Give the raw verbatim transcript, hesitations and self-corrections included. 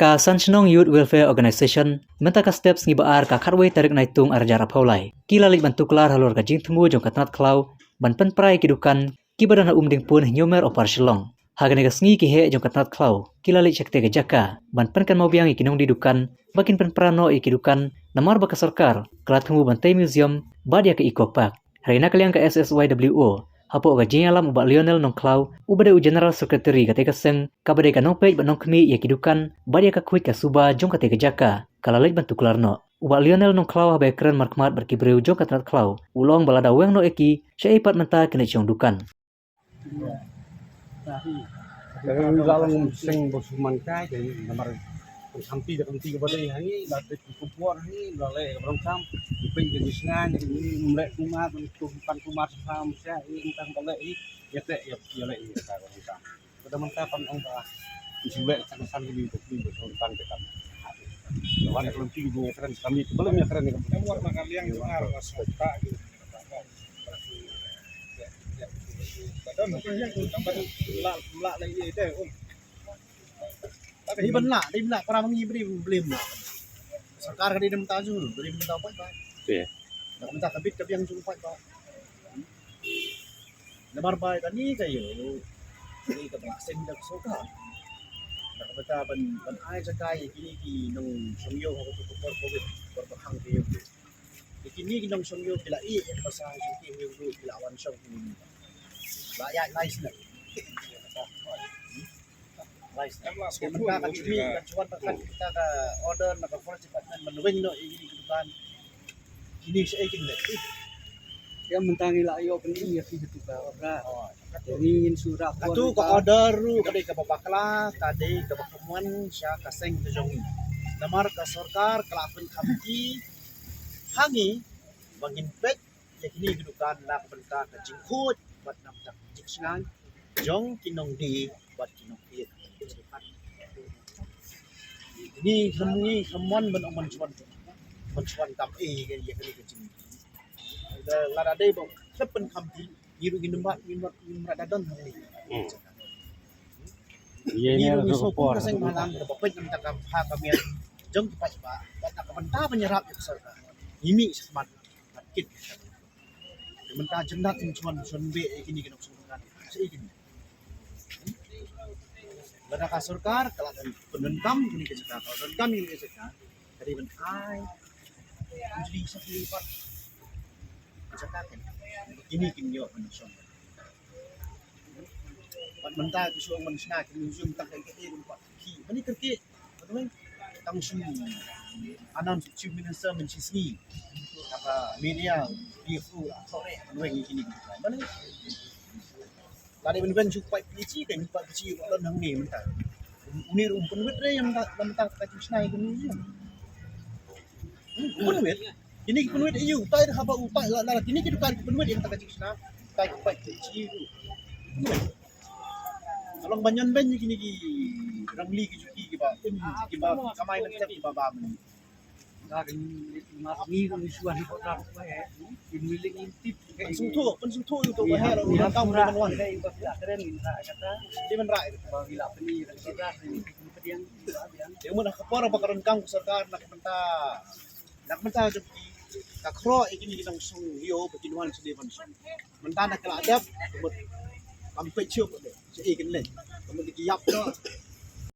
Ka San Shnong Youth Welfare Organization mynta ka step sngi ba ar ka khatwei tarik Naitung arhajar arphew lai ki la leit ban tuklar halor ka jingthmu jong ka tnat khlaw ban pynpra ïa ki dukan kiba don ha Umdingpun, Hynñiewmer, Upper Shillong. Ha kane ka sngi ki heh jong ka tnat khlaw ki la leit sha katei ka jaka ban pynkynmaw biang ïa ki nongdie dukan ba kin pynpra noh ïa ki dukan namar ba ka sorkar ka la thmu ban tei museum bad ïa ka Eco Park. Hynrei na ka liang ka S S Y W O, hapoh ka jingïalam u Bah Lionel Nongkhlaw uba dei u General Secretary katei ka seng kaba dei ka nongpeit bad nongkhmih ïa ki dukan bad ïa ka khuid ka suba jong katei ka jaka, ka la leit ban tuklar noh. U Bah Lionel Nongkhlaw haba ïakren markhmat bad ki briew jong ka tnat khlaw u la ong ba lada weng noh ïa ki, shaei pat mynta kin leit shong dukan. Ka la long seng ba shu man kai ka namar ka khamti da khamti kaba dei hangne la dei ka por hangne la leh ka rong kam pynjah ka jingshngaiñ ni mlek kumar ban tu pan kumar sa sa msha i tang ba leh i ïa te ïa leh i ka rong kam. Ka da mynta kan ong ba shu leh ka san ni ba ni ba shu pan ka kam. Wan ka lem ti ni kren kami ba lem ïa kren ni kam. Ka muat ma ka liang kumar ba sota. Hi ban lah, dei lah para mangi beri beli lah. Sorkar ka dei dem ta ju, beri dem ta poi ba. Dah ka bit ka biang ju poi ba. Namar ba kani ka ïew ni ka ba seng da sorkar. Dah ka ban ban ai jaka ïa kini ki nongshong ïew ha ka por covid, por ba khang ka ïew. Ïa kini ki nongshong ïew ki la ïeh ïa ka basa jong ki ïew ruh ki la wan shong kini. La ïaid lai snem. Lai snem. Mynta ka jingmih ka juan ka kat kita ka order na ka forest department ban weng noh ïa kini ki dukan. Kini shaei kin leh. Ïa mynta ngi la ïoh pyni ïa ki tu ka order. Ngi ngin shu rah. Katu ka order ruh ka dei kaba bakla, ka dei kaba kham wan sha ka seng ka jong ngi. Namar ka sorkar ka la pynkham ki ha ngi ba ngin peit ïa kine ki dukan na ka bynta ka jingkhuid bad na ka bynta ka jingshngaiñ jong ki nongdie bad ki nongpeit. Ngi kham, ngi kham mon ban ong ban shuan, ban shuan kam eh ïa kane ka jing. Lada dei ba khlem pynkham ki, ngi ruh ngim pat, ngim pat, ngim pat da don hangne. Ngi ruh ngi sngewthuh ka seng bhalang kaba peit na ka bynta ka miat jong ki paidbah bad na ka bynta ban ïarap ïa ka sorkar. Ngi mih shakhmat bad kit. Mynta jyndat shuan, shuan beh ïa kine ki nongshong dukan. Shaei kine. Lada ka sorkar ka la pyndonkam kine ki jaka, ka pyndonkam kine ki jaka, ka dei ban ai. Juli sa kine pat jaka kine. Kine kin ïoh ban shong. Bad mynta ki shu ong ban shna ki museum tang ka ïing ka ïing pat ki mane kyrkieh. Tang shu announce Chief Minister mynshisngi. Kata media D F O la thok reh ban weng ïa kine. Mane la dei ban weng shu paip P H E, kan paip P H E ba lon hangne mynta. Une ruh um pynwit re ïa mynta, mynta ka jingshna ïa kine. Um pynwit. Kine ki pynwit ïa u tai haba u tai la, la kine ki dukan ki pynwit ïa mynta ka jingshna. Tai ki paip P H E ruh. Ka long ban ñion beiñ ïa kine ki rangli ki juki kiba im, kiba kamai lynter kiba bam. Ka ngi, ngi, ngi shuwa ni ko ta ko he. Ngi ling ngi tip. Pynsngewthuh, pynsngewthuh ïa uto ba heh ruh, ngi kam ruh ban wan. Dei ban rah ïa ka. Ïa mut ha ka por ba ka donkam ka sorkar na ka bynta, na ka bynta jong ki, ka khroh ïa kine ki nongshong ïew ba kin wan sha dei ban shong. Mynta na ka la dep, ka mut kam peit shuh ba dei. Shaei kin leit. Ka mut ki ïap noh.